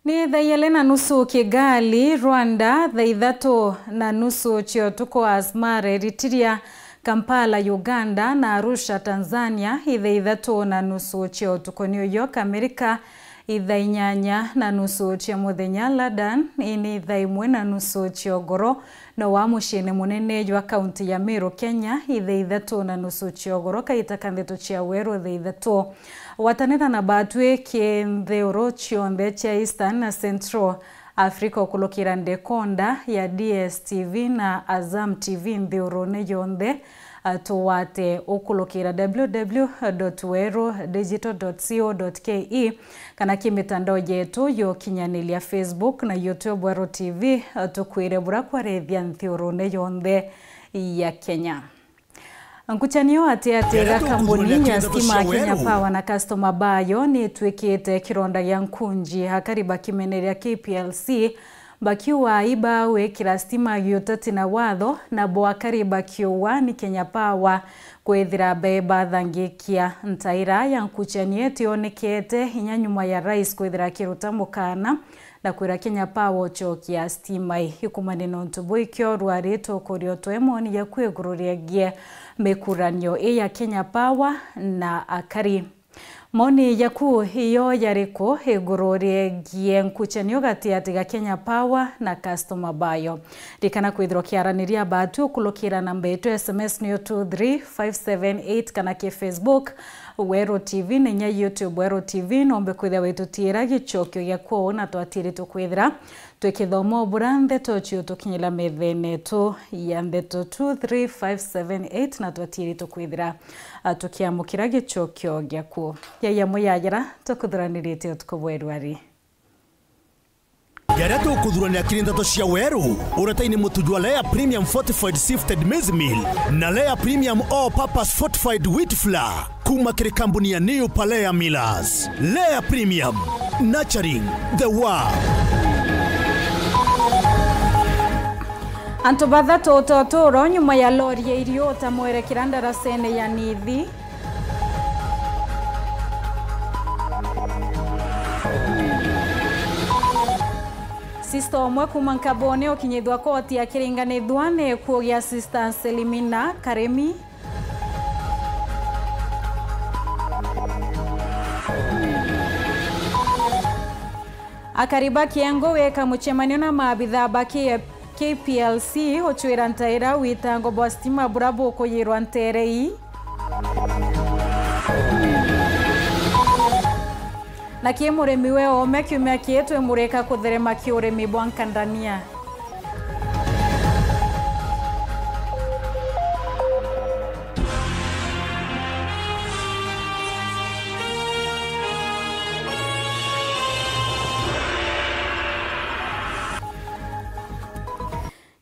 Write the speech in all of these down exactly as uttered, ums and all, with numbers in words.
Ni thaa ijiri na nusu Kigali, Rwanda, thaa ithatu na nusu cia utuku Asmara, Eritrea, Kampala, Uganda, na Arusha, Tanzania, i thaa ithatu na nusu cia utuku. New York, Amerika, i thaa inyanya na nusu cia muthenya. London, i ni thaa imwe na nusu cia ugoro. No wa muciine munene jwa kaunti ya Meru, Kenya, i thaa ithatu na nusu cia ugoro, kaita ka ndeto cia weru thaa ithatu. Gwatanira na batwi ki nthiuru cionthe cia Eastern na Central Africa ukulukira ndekonda ya D S T V na Azam T V nthiurune yonthe. Tugwate ukulukira W W W dot weru digital dot co dot K E kana ki mitandao yetu ya ukinyaniria, Facebook na YouTube, Weru T V. Tukwire bura kwarethia nthiurune yonthe ya Kenya. Nkuchanio ati ati ga kambuni ya stima Kenya Power na customer bayo ni itwikite kironda gia nkunji, akari bakimeneria K P L C bakiuga iba gwikira stima giutati na watho, nabo akari bakiuga ni Kenya Power kwithira be bathangikia. Ntaira ya nkuchanio itionekete inya nyuma ya rais kwithira akiruta mukana na kwira Kenya Power ucokia stima i ikumane nontu bwikio rwari tukurio twe moni ya kwi iguru riegie mikuranio i ya Kenya Power na akari. Moni yaku iyo yariku iguru riegie nkuchanio gati ati ga Kenya Power na customer bayo? Rikana kwithirwa kiaraniria batu ukulukira namba yetu S M S niyo two three five seven eight kana ki Facebook Weru T V, na inya YouTube Weru T V. Nombe kwithira witutiira gicokio giaku na twatiri tukwithira twikithoma bura ndeto ciutukinyira methene yetu ya ndeto two three five seven eight, na twatiri tukwithira tukiamukira gicokio giaku. Yaya muyayira tukuthuranirite utuku bweru ari. Jaria tukuthuranira kiri ndeto cia weru, uretaini mutu jwa Lea Premium Fortified Sifted Maize Meal na Lea Premium All Purpose Fortified Wheat Flour kuma kiri kambuni ya New Palea Millers. Lea Premium, nurturing the world. Antu bathatu utoturo nyuma ya lori ya irio utamwerekera ndarasene ya Nithi. Sista umwe kuma Nkabone ukinyithwa koti akiringanithwa ni gikuo gia Sista Selimina Karemi. Akari ba Kiengo gwika mucemanio na maabitha ba K P L C gucwira ntaira witango bwa stima bura bukuyirwa ntere ii. Na ki murimi we oome kiumia kii twimurika kutherema ki urimi bwa nkandania.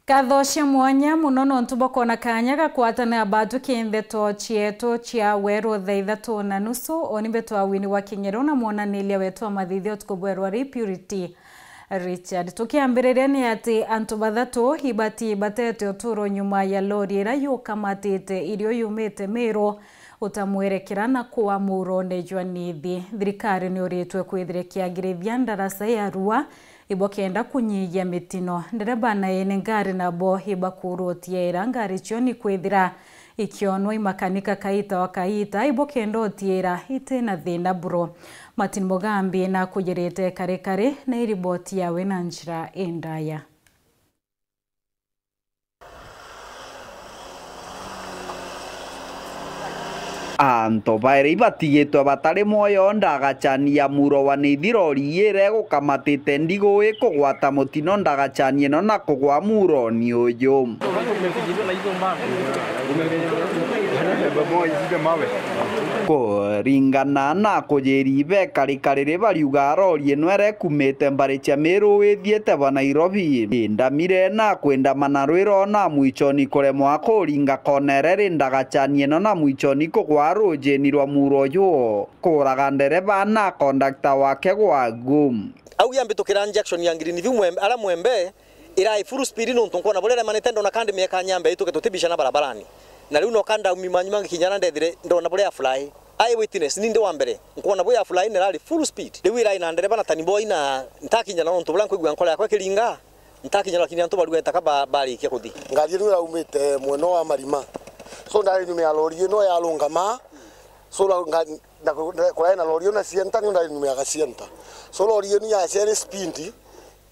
Nkatho cia mwanya mono nontu bwa kwona kaanya ga kwatana batu ki ndeto cietu cia weru thaa ithatu na nusu. Uni mbetwa Winnie wa King'ero na mwonaniria wetu wa mathithio utuku bweru ari Purity Richard. Tukiambiriria ni ati antu bathatu ibati batete uturo nyuma ya lori iria yukamatite irio yumite Miru utamwerekera na kua murone jwa Nithi. Thirikari ni uritwe kwithira ikiagirithia ndaraca ya rua ibokenda kunyihia mitino. Ndereba na ene ngari nabo ibakurwa utiaira ngari cio ni kwithira ikionwa i makanika kaita wa kaita ibokenda utiira itina thina buru. Martin Mugambi na akujirite kare kare na iriboti yawe na njira indaya. Antu bairi ibatigitwe batari mwoyo ndagachani ya muro wa Nithi, rori iri igukamatite ndigu ikugwata mutino ndagachani ino na kugwa muroni uyu. Kuringana na akujiri be karikariri bariuga rori ino irekumite mbari cia Miru ithiite ba Nairobi, indamire na kwindamana rwiro na mwichoni kuremwa kuringa kona iria iri ndagachani ino na mwichoni kugwa rujini rwa muro uyu, kuuraga ndereba na kondakta wake gwa gumu. Au yambitukira junction ya Green View Mwembe, ara Mwembe irai full speed nontu nkwona buria iremanite, ndona kandi mieka nyambe ituke tutibicana barabarani. Na riu noka ndaumima nyuma ngikinya ara ndethire ndona buria ya fly. Eye witness, ni ndi wa mbere nkwona bwi ya fulani irari full speed. Riu irari na ndereba na taniboi na ntakinya na nontu buria nkwigua nkoro yakwa ikiringa, ntakinya lakini antu barugeta ka ba-, barikia kuthi. Ngari ino iraumite mwena wa Marima. So ndari nyuma ya lori ino yarungama. So na, nga-, na, na, kurari na lori ino na center, ni ndari nyuma ya ga center. So lori ino yacere speed,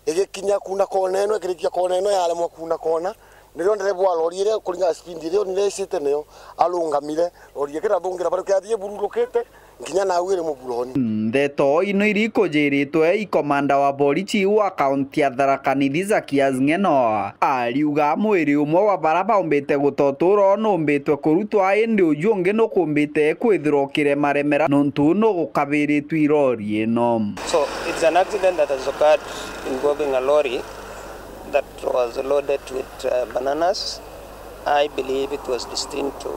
igikinya kuna kona ino, ikirikia kona ino yaremwa kuna kona. Nirio ndereba wa lori iria kuringana speed iria onire icite niyo arungamire, lori ikirathungira baru kiathie bururukite, nkinya nau iri muburoni. Ndeto ino irikujiritwe i komanda wa borichi wa kaunti ya Tharaka Nithi Zakias Ng'eno ariuga mwiri umwe wa bara baumbite gutotura numbitwe kurutwa, indi uju ungi nukumbite kwithirwa ukiremaremera nontu nugukabiritwe irori ino. So it's an accident that has occurred involving a lorry that was loaded with uh, bananas. I believe it was destined to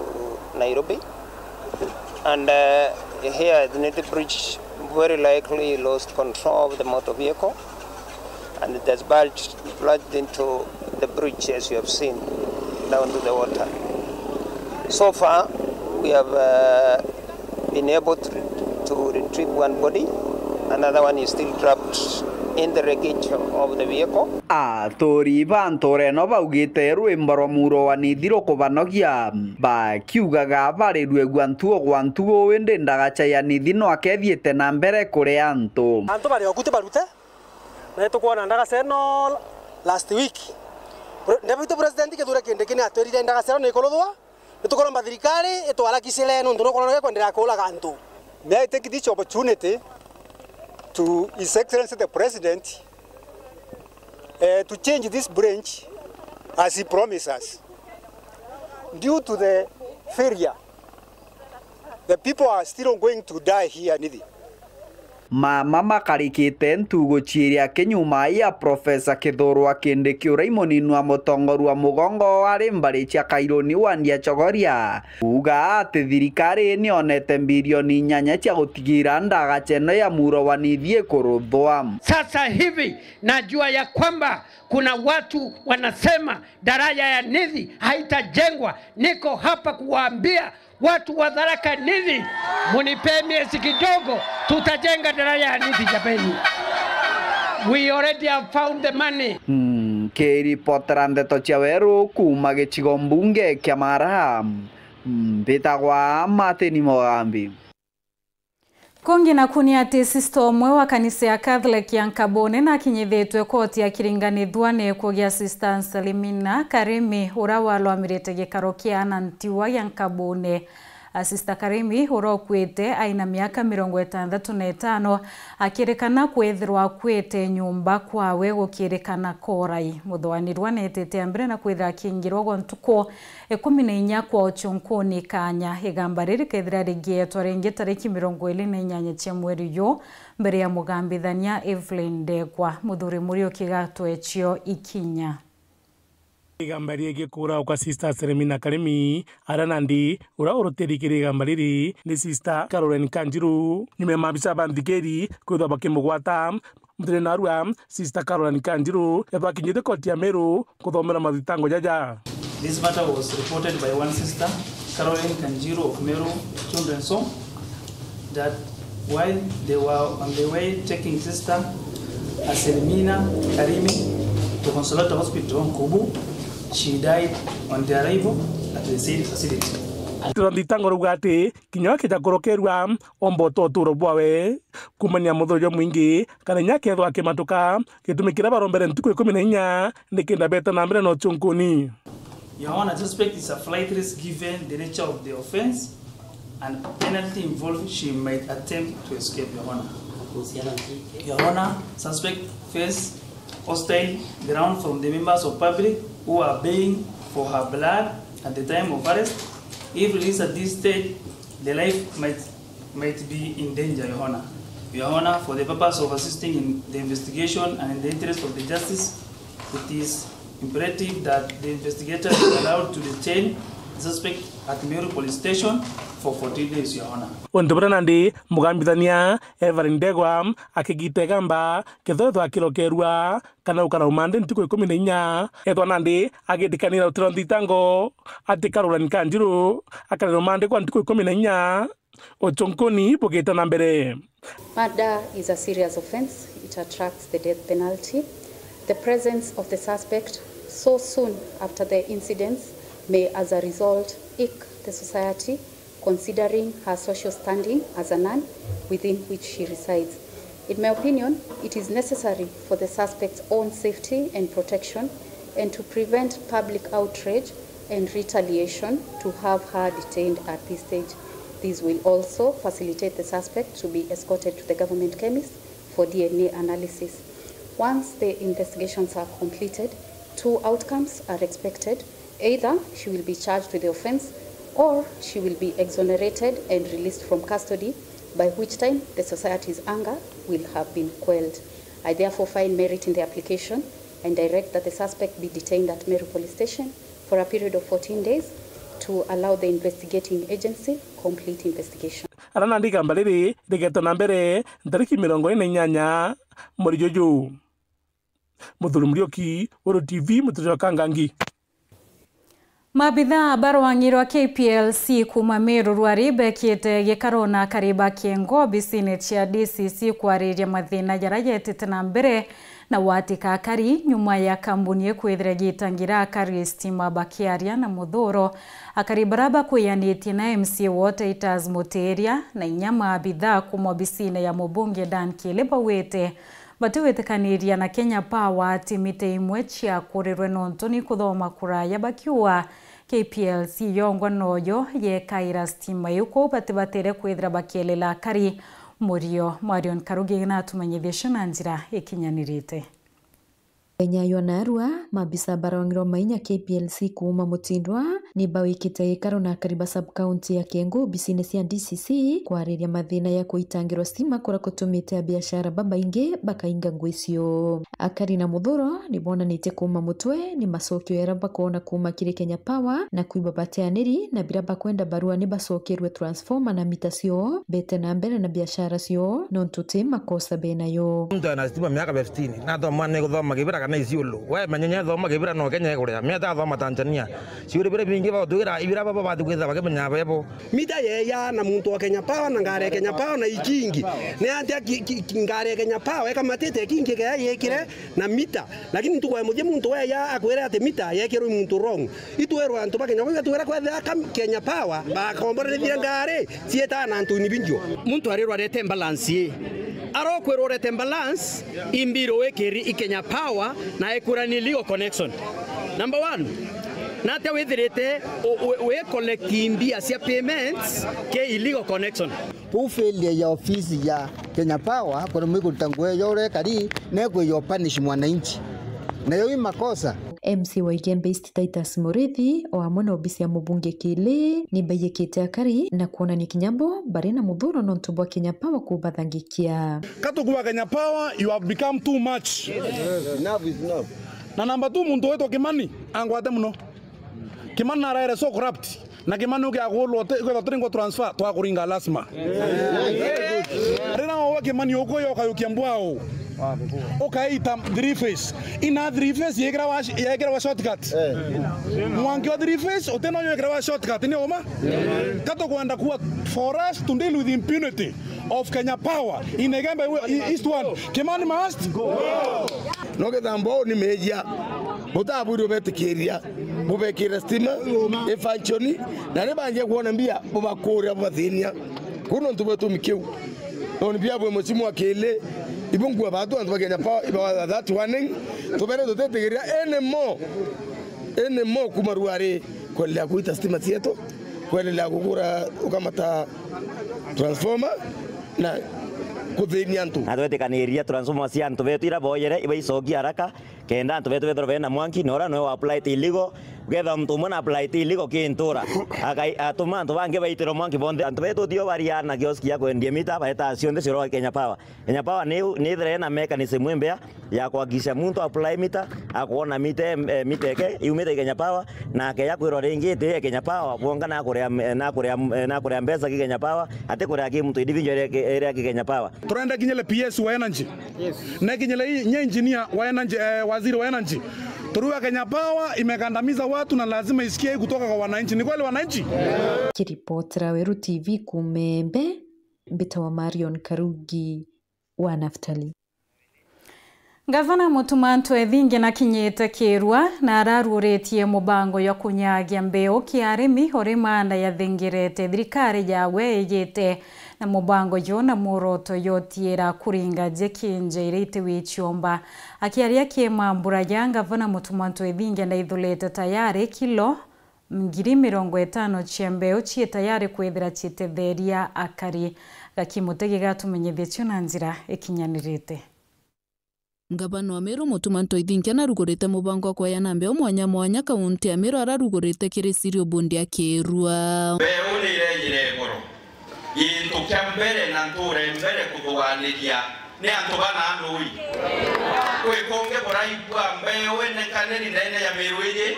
Nairobi. And uh, here at Nithi Bridge, very likely lost control of the motor vehicle and it has bulged, plunged into the bridge as you have seen, down to the water. So far, we have uh, been able to, to retrieve one body. Another one is still trapped in the wreckage of the vehicle. Aturi ba ntura ino baugite rwimbo rwa muro wa Nithi rukubanogia, bakiugaga bari rwegua ntuo gwa ntuo, indi ndagacha ya Nithi no akethiite na mbere kuria antu. Antu bari okuti barute, na nitukwona ndagacha ino last week. Pre-, Deputy President Kithure Kindiki ni atwirire ndagacha ino nikuruthwa. Nitukuromba thirikari itwarakicire nontu nukwona gekwenderea kuuraga antu. May I take this opportunity to His Excellency the President, eh, to change this bridge as he promised us. Due to the failure, the people are still going to die here, Nithi. Mama makarikite ntugu ciiri akinyuma ya Profesa Kithure Kindiki uria i munini wa mutongoria wa mugongo ari mbari cia Kairuni wa Ndia Chogoria kuuga ati thirikari nionete mbirioni inyanya cia gutigira ndagacha ino ya muro wa Nithi ikuruthwa. Sasa hivi najua ya kwamba kuna watu wanasema daraja ya Nithi haitajengwa. Niko hapa kuwaambia watu wa Tharaka Nithi, munipee miezi kidogo, tutajenga daraja ya Nithi, jameni. We already have found the money. Nkiripotera ndeto cia weru kuuma gicigo mbunge kia Mara, mbitagwa Martin Mugambi. Kungi naku ni ati sista umwe wa kanisa ya Catholic ya Nkabune nakinyithitwe koti akiringanithua ni gikuu gia Sista Salimina Karimi, uria warwamirite gikaro kia ana ntiwa gia Nkabune. A, Sista Karimi, uria ukuite aina miaka mirongo itantatu na itano, akirikana kwithirwa akuite nyumba kwawe gukirikana korai. Muthoanirwa neetite a mbere na kwithira akingirwa gwa ntuku ikumi na inya kwa uchunkuni kanya. Igamba riri rikethira rigietwa ringi tariki mirongo iri na inyanya cia mweri uyu, mbere ya mugambithania Evelyn Ndegwa. Muthuri Muriuki gatwe cio ikinya. Igamba riegie kuuragwa kwa Sister Seremina Karimi, aria nandi uria urutiri kiri igamba riri ni Sister Caroline Kanjiru. Nyuma ya maabisa ba nthigiri kwithwa bakimugwata, Muthenya narua, Sister Caroline Kanjiru ethwa akinyite koti ya Meru kuthomera mathitango jaja. This matter was reported by one sister, Caroline Kanjiru of Meru Children's Home, that while they were on the way taking sister Aselimina Karimi to Consolata Hospital, Nkubu, she died on the arrival at the said facility. Tiro thitango rauga ati kinya akija kurokerua, omba uta uturo bwawe. Kumania muthuri jwa mwingi, kana inya akethwa akimatuka, gitumi kiria barombere ntuku ikumi na inya nikenda beta na mbere na uchunkuni. Your Honor, suspect is a flight risk given the nature of the offense and penalty involved, she might attempt to escape, Your Honor. Your Honor, suspect face hostile ground from the members of public who are baying for her blood at the time of arrest. If released at this stage, the life might might be in danger, Your Honor. Your Honor, for the purpose of assisting in the investigation and in the interest of the justice, it is imperative that the investigator be allowed to detain the suspect at Meru Police Station for fourteen days, Your Honor. Untu buria nandi mugambithania Evelyn Ndegwa akigita igamba kethwa ethwa akirokerua kana ukara umande ntuku ikumi na inya, ethwa nandi agitikanira utiro nthitango ati Caroline Kanjiru akare umande kwa ntuku ikumi na inya. uchonkoni bugite na mbere. Murder is a serious offence. It attracts the death penalty. The presence of the suspect so soon after the incidents may, as a result, irk the society, considering her social standing as a nun within which she resides. In my opinion, it is necessary for the suspect's own safety and protection and to prevent public outrage and retaliation to have her detained at this stage. This will also facilitate the suspect to be escorted to the government chemist for D N A analysis. Once the investigations are completed, two outcomes are expected. Either she will be charged with the offence or she will be exonerated and released from custody, by which time the society's anger will have been quelled. I therefore find merit in the application and direct that the suspect be detained at Meru Police Station for a period of fourteen days to allow the investigating agency complete investigation. Ara nandi igamba riri rigetwe na mbere ntariki mirongo iri na inyanya mweri juju. Muthuri Muriuki, Uru T V, Muturia wa Kangangi. Maabithaa ba rwang'i rwa K P L C kuuma Meru rwari bekite gikaro na akari ba kiengo obisine cia D C C kwariria mathina jaria jetite na mbere na gwatika akari nyuma ya kambuni ikwithira igitangira akari stima bakiaria na muthuro. Akari bara bakwiyanitie na M C A wa Titus Mutiria na inya maabithaa kuuma obisine ya mubunge Dan Kili bauite batigwitikaniria na Kenya Power ati mita imwe ciakurirwe nontu ni kuthoma kuraya bakiuga K P L C yongwa noyo yekaira stima iu, kwou batibatire kwithira bakielela akari. Murio Marion Karugi natumenyithie cio na njira ikinyanirite. Kenya yo narua, mabisa barongirwa mainya K P L C kuuma Mutindwa, ni bawikite gikaro na akari ba sub-county ya Kiengu obisine cia D C C kwariria mathina ya kuitangirwa stima kuria kutumite abiashara babaingi bakainga ngui cio. Akari na muthuro ni bonanitie kuuma mutwe ni macokio jaria bakoona kuuma kiri Kenya Power, na kwiba bateaniri na biria bakwenda barua ni bacokerwe transformer na mita cio, bete na mbere na biashara cio, nontu ti makosa benayo. Muntu ena stima miaka fifteen, nathoma ni guthoma Kibira kana Isiolo. We menya nya thoma Kibira no Kenya ikuria. Miata athoma Tanzania. Ciuri biria bingi bagutwira ibira baba bathi kwitha bakimenya bebo. Mita yeya na muntu wa Kenya Power na ngari ya Kenya Power na ikingi. Ni atia ki-, ki-, ki-, ngari ya Kenya Power ikamatite ikingi keya yikire na mita. Lakini ntuku ya muthia muntu weya akwire ati mita yekirwe muntu wrong. Itwirwe antu ba Kenya, kwa itwira kwethira ka-, Kenya Power bakomborerithia ngari cietaga na antu ni binjo. Muntu arirwa arete balance ii. Arokwirwa urete balance, imbiro wikiri i Kenya Power na ekwira ni illegal connection. Number one, natia withirite u-, u-, wi collect mbia cia payments ke illegal connection? Kuu failure ya ofisi ya Kenya Power, kuna mwikuruta nguo ya urekari, nekwiyo punish mwananchi. Nayo i makosa. M C wa Igembe East Titus Murithi, o amwe na obisi ya mubunge Kili, ni baiyikite akari na kuonania kinya bo bari na muthuro nontu bwa Kenya Power kubathangikia. Ka tukuuga Kenya Power, you have become too much. Yes, enough is enough. Na number two, muntu witwa Kimani, angwate muno. Kimani naraere so corrupt. Na Kimani ukiagulwa uti-, ukiethirwa utiringwa transfer, twakuringa lazima. Riria wowe Kimani ukuya ukayukia mbwao, ukaita three phase. Ina three phase yekiragwa sh-, yekiragwa shortcut. Mwanki wa three phase, uti no yekiragwa shortcut, ni uma? Ka tukwenda kuwa for us to deal with impunity of Kenya Power in Igembe East one. Kimani must go. No kethira mbwao ni meejia, butabwirwe betikiria, bubekire stima, ifanchoni, na ni banjia kwona mbia, bubakuria, bubathinia. Kuu nontu bwa gitumi kiu. Noni bia bwe mucimu wa Kili, ibu nkua batu antu ba Kenya Power, iba that warning, tubere tutetikiria any more, any more kuma ruari, kwendelea kuita stima cietu, kwendelea kugura, ukamata transformer, na kuthinia antu. Na twetikaniria transformer cia antu betu ira boyere, iba icokia haraka, kenda antu betu bethirwe bena mwanki, na uria noe wa apply ti illegal, ukethira muntu umwe na apply ti illegal ki ntura, akai-, atuma antu bangi baitirwe mwanki bonthe. Antu betu tio baria na kioski ya kwendia mita, baetaa cionthe ciroa Kenya Power. Kenya Power ni, ni ithire na mechanism imbea ya kuhakikisha muntu apply mita, akwona mita, eh, mita eke, yumite Kenya Power, na akeja kwirwa ringi iti ya Kenya Power, kwonka nakuria, nakuria, nakuria mbeca ki Kenya Power, ati kuria ki muntu individual iria ki, iria ki Kenya Power. Turenda kinyele P S wa energy. Yes. Na kinyele i-, nye engineer wa energy, eh, waziri wa energy. Through ya Kenya Power imekandamiza watu na lazima isikie hii kutoka kwa wananchi. Ni kweli wananchi? Kiripotera Weru T V kuuma Embe, mbitawa Marion Karugi wa Naftali. Ngavana Mutuma M'Ethingia nakinyite Kirua na araruuritie mubango jwa kunyagia mbeu kia arimi uri maana jathingirite thirikari yawe ijite na mubango juu na muoroto jwa utiira kuringa nje kinja iria itiwi ciomba. Akiaria kiima mbura ja Ngavana Mutuma M'Ethingia ndaithurite tayari kilo ngiri mirongo itano cia mbeu cii tayari kwithira citetheria akari. Gaki Mutegi gatumenyithie cio na njira ikinyanirite. Ngavana wa Meru Mutuma M'Ethingia narugurite mubango wa kweana mbeu mwanya mwanya kaunti ya Meru ararugurite kiri Cereal Board ya Kirua. Mbeu ni irejire iguru. Gintu kia mbere na nture mbere kuthuganiria ni antu bana ndui. Kwi kungi buraigua mbeu inekaniri ndene ya Meru iji?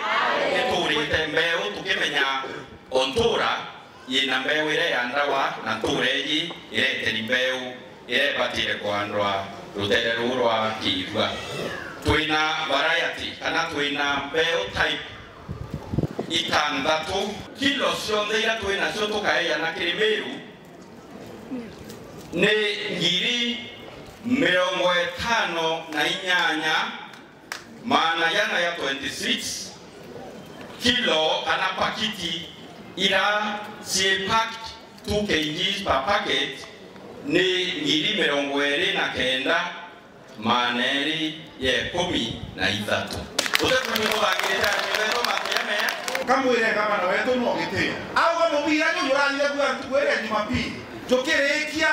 Iturite mbeu tukimenya o ntura yina mbeu iria ya ndawa na ntura iji ireteri mbeu iria ibatire kwandwa rutere ruu rwa Kirua. Twina variety kana twina mbeu type itanthatu. Kilo cionthe iria twinacio tukaejana kiri Meru ni ngiri mirongo itano na inyanya, maana jana ya twenty six. Kilo kana pakiti ira cii packed two kilograms per packet ni ngiri mirongo iri na kenda, maana eri ya ikumi na ithatu. Tutekumuthuthangirite arimi betu makiria mea. Kamwire ngavana wetu no gitio. Auga mubira juju urathire kuga ntuku iria Jumapili. Njukirikia,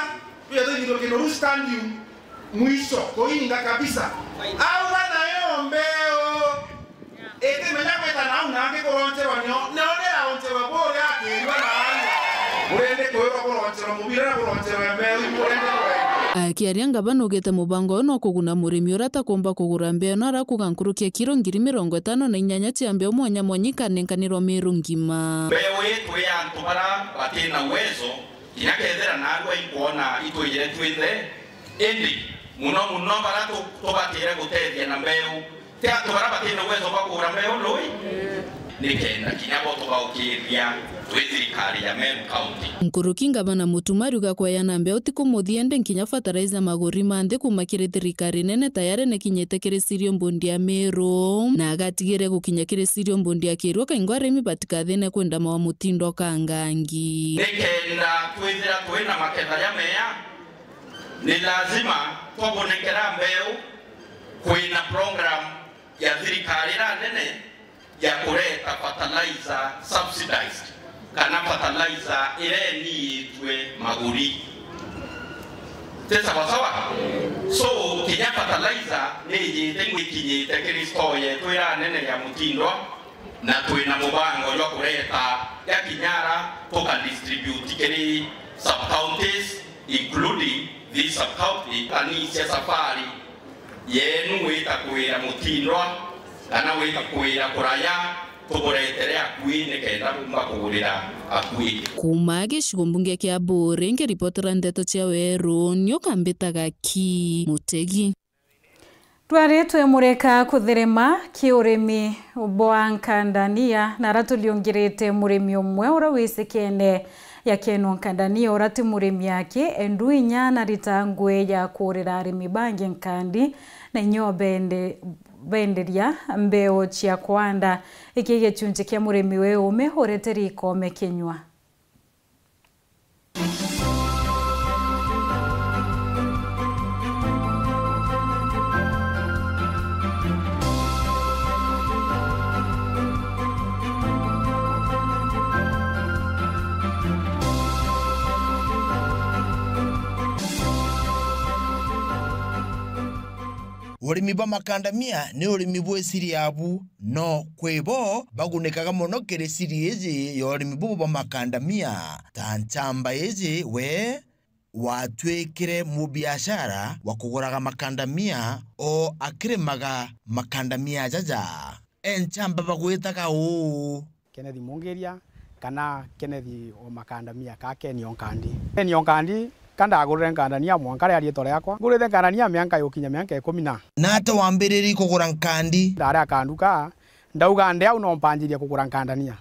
tuja tuthithirwe Kinoru Stadium, mwisho, kuinga kabisa. Auga nayo mbeu itimenya gwita nau nangi kuroncherwa nio, nio niraoncherwa buria Kirua na aria. Burendi kwirwa buroncherwa mubira na buroncherwa mbeu, iburendi kwenda. Akiaria, ngavana augite mubango uyu no kuguna murimi uria atakumba kugura mbeu na arakuga nkuruki ya kiro ngiri mirongo itano na inyanya cia mbeu mwanya mwanya ikanenkanirwa Meru ngima. Mbeu ii twi antu bara batina uwezo, kinya kethira naarua inkwona itwijire twinthe, indi muno muno bara tu-, tubatire gutethia na mbeu, ti antu bara batina uwezo bwa kugura mbeu ndui, nikenda kinya bo tubaukiria twi thirikari ya Meru County. Nkuruki ngavana Mutuma ariuga kweana mbeu ti kumuthia, indi nkinya fertilizer maguri ma nthi kuuma kiri thirikari nene tayari nikinyite kiri Cereal Board ya Meru, na agatigire gukinya kiri Cereal Board ya Kirua kaingo arimi batikathine kwenda mawa mutindo kangangi. Nikenda twithira twina maketha jamea, ni lazima twabunenkera mbeu. Kwina program ya thirikari ira nene ya kureta fertilizer subsidized, kana fertilizer ireniitwe maguri. Ti sawa sawa? So, kinya fertilizer ni ijite ikinyite kiri store yetu ira nene ya Mutindwa, na twina mubango jwa kureta ya kinyara tuka distribute kiri sub counties, including this sub county. Kanisia safari yenu wita kwira Mutindwa, kana wita kwira kuraya, tuburetere akui nikenda bumba kugurira akui. Kuuma gicigo mbunge kia Buuri, nkiripotera ndeto cia Weru, nio kambitaga ki Mutegi. Twari twimurika kuthirima ki urimi bwa nkandania, na ara turiungirite murimi umwe uria wicikene ya Ken wa Nkandania, uria ti murimi aki, endu inya na rita ngui ya kuurira arimi bangi nkandi, na inyo bende-, benderia mbeu cia kwanda. Iki gicunji kia murimi wi ume ureteri ikome kinyua. Urimi bwa makandamia ni urimi bwi siri abu, no kwi bo bagunikaga mono kiri siri iji ya urimi bubu bwa makandamia. Ta nchamba iji, we watwikire mubiashara wa kuguraga makandamia, o akirimaga makandamia jaja. Enchamba bagwitaga uu. Kenneth Mungiria kana Kenneth o Makandamia ka Ken o Nkandi. Ken o Nkandi Ka ndagurire nkandania mwanka ria riitwa riakwa. Ngurite nkandania mianka yukinya mianka ikumi na. Nate wambiririe kugura nkandi? Ndari akanduka, ndauga ndi au no mpanjirie kugura nkandania.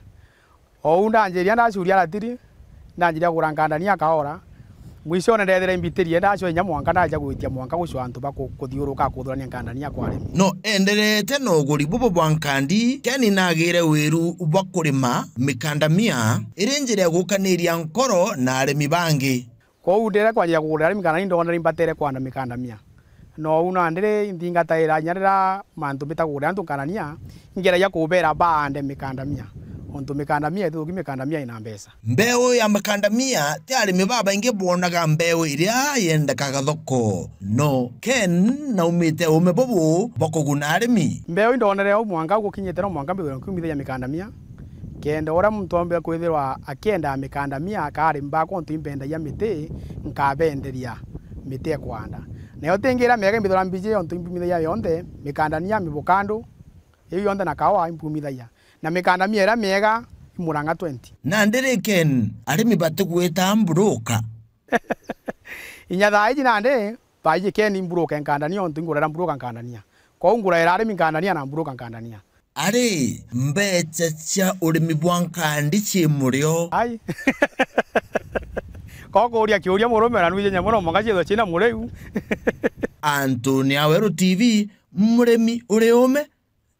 Ou ndanjiria ndacuria ratiri, ndanjiria kugura nkandania kaora. Mwishone ndethire imbitirie, ndacua inya mwanka ndaja gwitia mwanka gucua antu ba ku-, kuthiuruka kuthurania nkandania kwa arimi. No enderete na uguri bubu bwa nkandi, Ken nagire wiru bwa kurima mikandamia, iri njira ya gukaniria nkoro na arimi bangi. Kwou ndire kwanjia kugurira arimi nkandania, indonere imbatere kwanda mikandamia. Nou nandi ri, nthingataira inya riria mantu mbita kugurira antu nkandania, ngeragia kubera baande mikandamia. Untu mikandamia itithuki, mikandamia ina mbeca. Mbeu ya makandamia ti arimi babaingi bonaga mbeu iria yendekaga thoko. No Ken naumite uume bubu bwa kuguna arimi. Mbeu indonere au mwanka gukinyite no mwanka mbithirwe nkiumithagia mikandamia. Kenda uria muntu ombe kwithirwa akienda mikandamia, aka arimi bakwa untu impendagia miti, nkabenderia miti ekwanda. Nayo tingira miega imbithirwa mbiji untu impumithagia yonthe, mikandania, mibukandu, iu yonthe na kawa impumithagia. Na mikandamia iria miega imuranga twenty. Nandi ri Ken, arimi batigwita mburuka? Inya thaa iji nandi, thaa iji Ken mburuka nkandania, untu ingurira mburuka nkandania. Kwou nguraira arimi nkandania na mburuka nkandania. Ari, mbecha cia urimi bwa nkandi ci murio? Ai. Ko kuria kiuria murume, na nwije nyamo no mwanka ciethwa cina muriu. Antu ni Aweru T V, murimi uri ume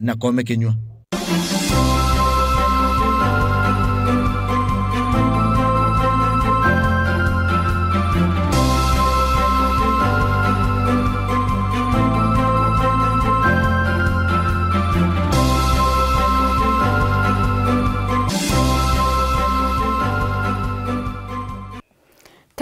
na kome kinyua.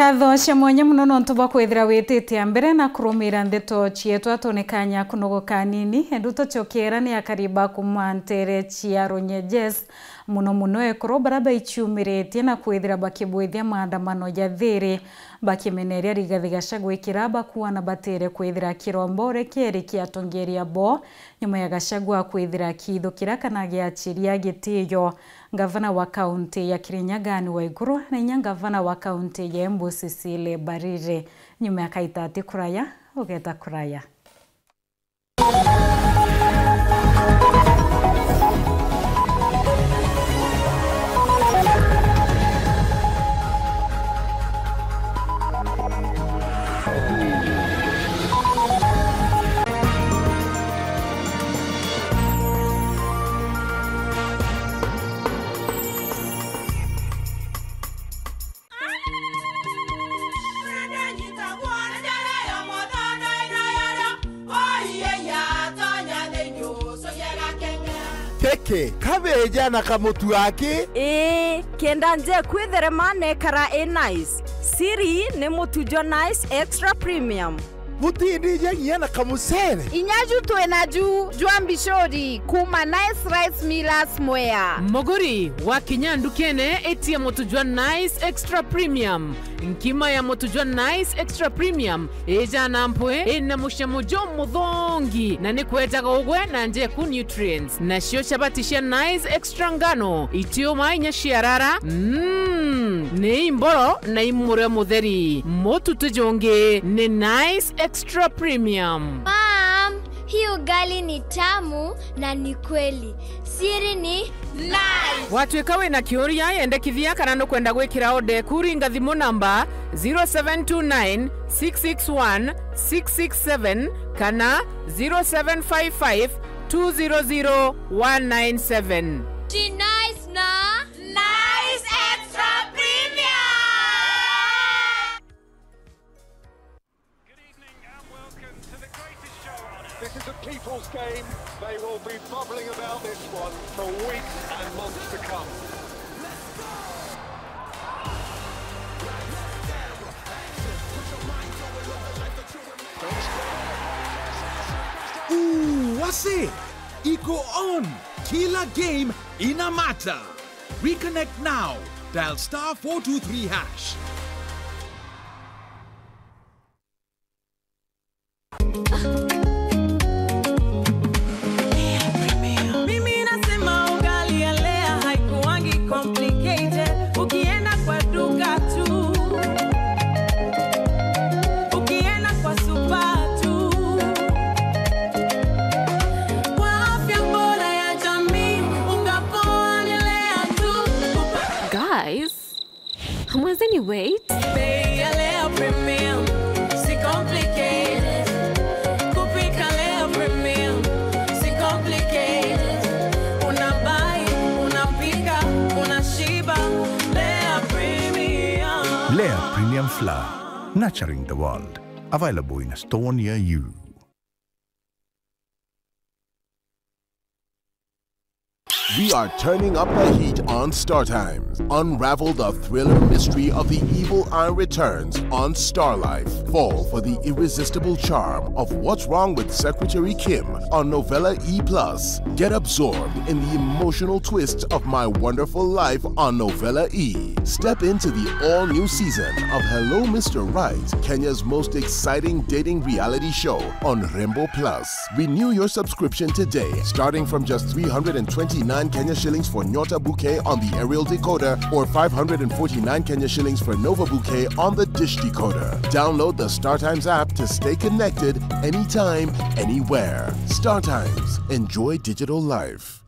Nkatho cia mwanya mono nontu bwa kwithira witite a mbere na kurumira ndeto cietu. Atone kanya kunogoka kanini, endu tucokera ni akari ba kuma ntere cia Runyeges, mono mono ekuru baria baiciumiritie na kwithira bakibwithia maandamano ja thiri, bakimeneria Rigathi Gachagua ikira bakuana batere kwithira kiromba uria kieri kia atongeria bo, nyuma ya Gachagua kwithira kiithukira kana giachiria gitiyo. Ngavana wa kaunti ya Kirinyaga Anne Waiguru na inya ngavana wa kaunti ya Embu Cecily Mbarire. Nyuma ya kaita ati kuraya, ugeta kuraya. Keke, kabeja na kamutu aki. Ii, kenda nje kwitherema nekara i nice. Siri ni mutu jwa Nice Extra Premium. Butindija nginya na kamucere. Inya ju twina ju jwa mbicuri kuma Nice Rice Millers Mwea. Muguri, wakinya ndukene, itia mutu jwa Nice Extra Premium. Nkima ya mutu jwa Nice Extra Premium ijana mpwi, ina mucamo jumuthongi, na ni kwejaga ugwe na njeku nutrients. Nacio chabati cia Nice Extra ngano, itiuma inya ciarara, mm, ni imboro na imurio mutheri. Mutu ti jungi ni Nice Extra Premium. Mom, hii ugali ni tamu na ni kweli. Siri ni Nice. Watwika wina kiuria, yendekithia kana nukwenda gwikira order eku, ringa thimu namba zero seven two nine, six six one, six six seven kana zero seven five five, two zero zero, one nine seven. Ji Nice na Nice Extra Premium. Good evening and welcome to the greatest show on earth. This is a people's game. They will be bubbling about this one for weeks and months to come. Ooh, wase! Iko on! Kila game ina matter! Reconnect now! Dial star four two three hash. Mimi nasema ugali ya Lea haikuwangi complicated. Ukienda kwa duka tu. Can you wait? Bei ya Lea Premium, si complicated. Kupika Lea Premium, si complicated. Unabai, unapika, unashiba. Lea Premium. Lea Premium Flour, nurturing the world. Available in a store near you. We are turning up the heat on Star Times. Unravel the thriller mystery of the evil eye returns on Star Life. Fall for the irresistible charm of What's Wrong with Secretary Kim on Novella E plus. Get absorbed in the emotional twist of My Wonderful Life on Novella E. Step into the all-new season of Hello Mister Right, Kenya's most exciting dating reality show on Rembo Plus. Renew your subscription today, starting from just three hundred and twenty-nine Kenya shillings for Nyota Bouquet on the aerial decoder or five hundred and forty-nine Kenya shillings for Nova Bouquet on the dish decoder. Download the StarTimes app to stay connected anytime, anywhere. StarTimes. Enjoy digital life.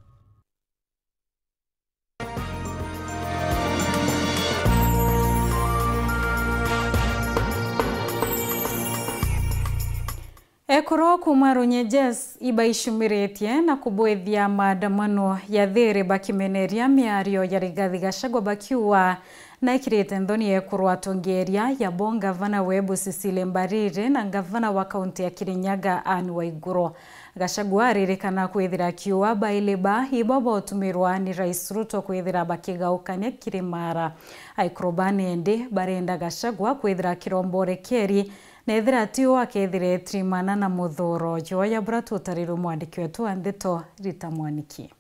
Ekuru kuuma Runyenjes ibaicumiritie na kubwithia maandamano ya thiri bakimeneria miario ya Rigathi Gachagua bakiuga naikirite nthoni ekuru atongeria yabo ngavana wa Embu Cecily Mbarire na ngavana wa kaunti ya Kirinyaga Anne Waiguru. Gachagua aririkana kwithira akiuga baili ba ibo botumirwa ni Rais Ruto kwithira bakigaukania kiri mara. Aikuru bane indi barenda Gachagua kwithira akiromborekeri na ethira ti uu akethira etirimana na muthuro. Joya bura tutarirwe mwandiki wetu wa ndeto Rita Mwaniki.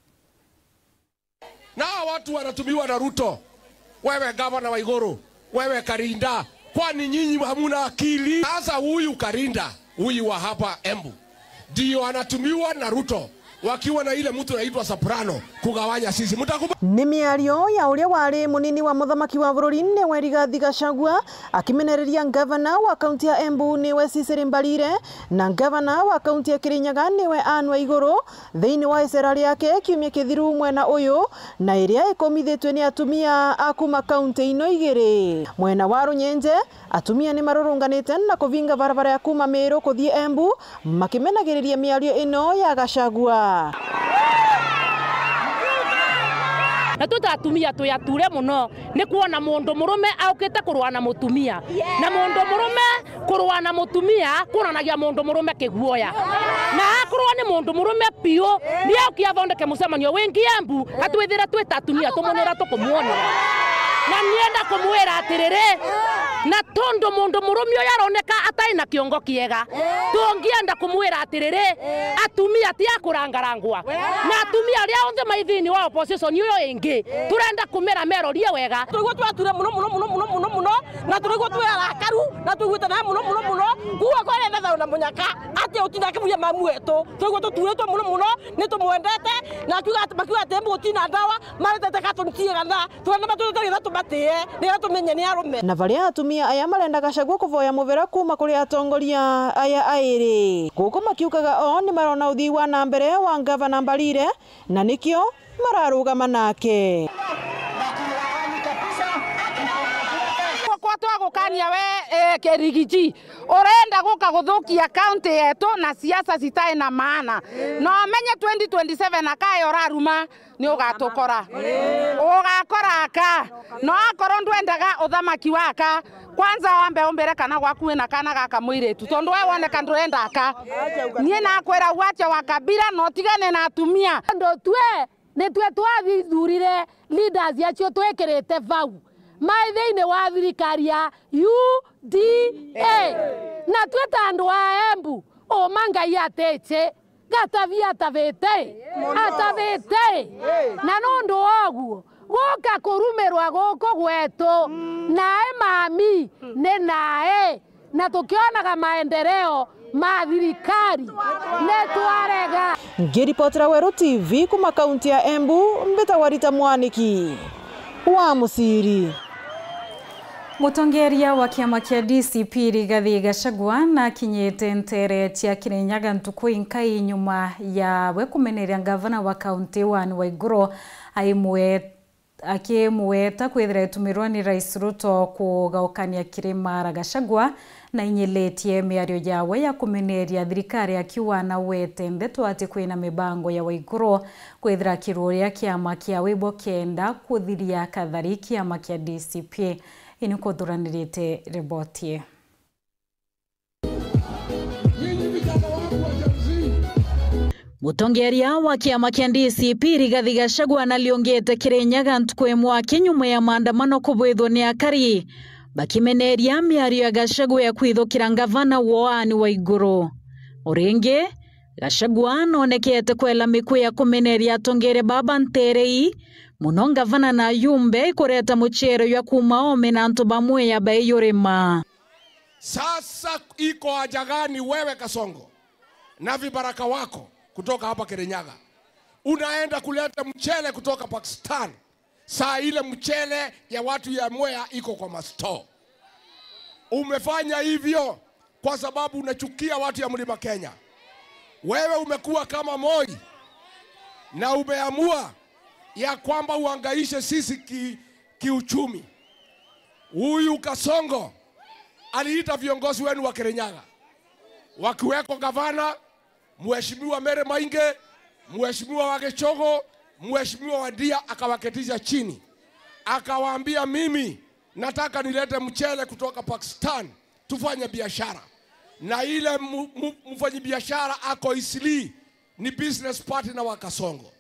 Na hawa watu wanatumiwa na Ruto. Wewe gavana wa Iguru, wewe Karinda, kwani nyinyi hamuna akili? Sasa huyu Karinda, huyu wa hapa Embu, ndio anatumiwa na Ruto wakiwa na ile mtu anaitwa Soprano kugawanya sisi. Mtakubali? Ni miario ya uria wari munini wa muthamaki wa bururi niwe Rigathi Gachagua akimenereria ngavana wa kaunti ya Embu niwe Cecily Mbarire na ngavana wa kaunti ya Kirinyaga niwe Anne Waiguru thiini wa icera riake kiumia kithiru mwena uyu, na iria ikomithitue ni atumia a kuuma kaunti ino igiri. Mwena wa Runyenje, atumia ni marurunganite na kuvinga barabara ya kuuma Meru kuthii Embu, makimenagiriria miario ino ya Gachagua. Na twi ta atumia twi ature mono ni kwona mundu murume aukite kurua na mutumia. Na mundu murume kurua na mutumia kuonanagia mundu murume kiguoya. Na akorwo ni mundu murume piu, ni aukie athondeke mucemanio wingi Embu, atwithire twi ta atumia tumunira tukumwonera. Na nienda kumwira atiriri, na tondu mundu murume uyu aroneka atai na kiongo kiega, tungienda kumwira atiriri, atumia ti a kurangarangwa. Na atumia aria onthe mai thiini wa opposition iyo ingi, turenda kumera merorie wega. Turaigua twature muno, muno, muno, muno, muno, muno, na turaigua twi arakaru, na twaiguite nawe muno, muno, muno. Kuuga kwa arenda thayu na munyaka, ati utinda akiburia mamu wetu. Turaigua tuturitwe muno, muno, ni tumwendete, na akiuga ati, makiuga ati, "Embu gutina ndawa, maretete ka tuntiega na, turenda matwite nitha tumatie, nitha tumenye ni arume." Na baria atumia aya marenda Gachagua kuvoya muvera kuuma kuri atongoria aya airi. Guku makiugaga o ni marona uthii wa na mbere wa ngavana Mbarire, na nikio mararugama nake. Kwa twagukania we, eh, Kirigiji, urenda guka guthukia kaunti yetu na siasa citai na maana. Na umenye twenty twenty-seven akae uraruma, ni ugatukora. Ugakora aka. No akorwo ndwendaga uthamaki waka, kwanza wambe umbire kana gwaku wina kana gaka mwiritu, tondu we woneka ndurenda aka. Nie nakwira uache wa kabira na utigane na atumia. Tondu twe nitwe twathithurire leaders acio twikirite vau mai thiini wa thirikari ya U D A. Na twi ta andu a Embu, uma Ngai atici. Gatabi atabite, atabite. Na nundu wa uguo, guka kurumirwa guku gwetu, nae mami ni nae, na tukionaga maendeleo ma thirikari, ni twarega. Ngiripotera Weru T V kuma kaunti ya Embu, mbitagwa Rita Mwaniki wa Musiri. Mutongeria wa kiama kia D C P Rigathi Gachagua nakinyite ntere cia Kirinyaga ntuku inkai nyuma ya we kumeneria ngavana wa kaunti Anne Waiguru aimwe-, akimweta kwithira etumirwa ni Rais Ruto kugaukania kiri Mara, Gachagua nainyilitie miario yawe ya kumeneria thirikari akiuga nawete ndeto ati kwina mibango ya Waiguru kwithira kiruria kiama kia Wibokenda kuthiria kathari kiama kia D C P. Ini kuthuranirite riboti ii. Mutongeria wa kiama kia D C P Rigathi Gachagua naliungite Kirinyaga ntuku imwe aki nyuma ya maandamano kubwithwa ni akari bakimeneria miario ya Gachagua ya kwithukira ngavana woani Waiguru. O ringi, Gachagua noonekete kwela mikwi ya kumeneria atongeria baba nteere ii, muno ngavana na ayumbe, ikureta muchere jwa kuuma oome na antu ba Mwea baiyurima. Sasa iko haja gani wewe Kasongo na vibaraka wako kutoka hapa Kirinyaga unaenda kuleta mchele kutoka Pakistan? Saa ile mchele ya watu ya Mwea iko kwa mastore. Umefanya hivyo kwa sababu unachukia watu ya Mlima Kenya. Wewe umekuwa kama Moi na umeamua ya kwamba uhangaishe sisi ki-, kiuchumi. Huyu Kasongo aliita viongozi wenu wa Kirinyaga, wakiweko gavana, Mheshimiwa Mary Maingi, Mheshimiwa wa Gichogo, Mheshimiwa Wadia, akawaketisha chini. Akawaambia, "Mimi nataka nilete mchele kutoka Pakistan, tufanye biashara." Na ile mu-, mu-, mfanyibiashara ako Eastleigh ni business partner wa Kasongo.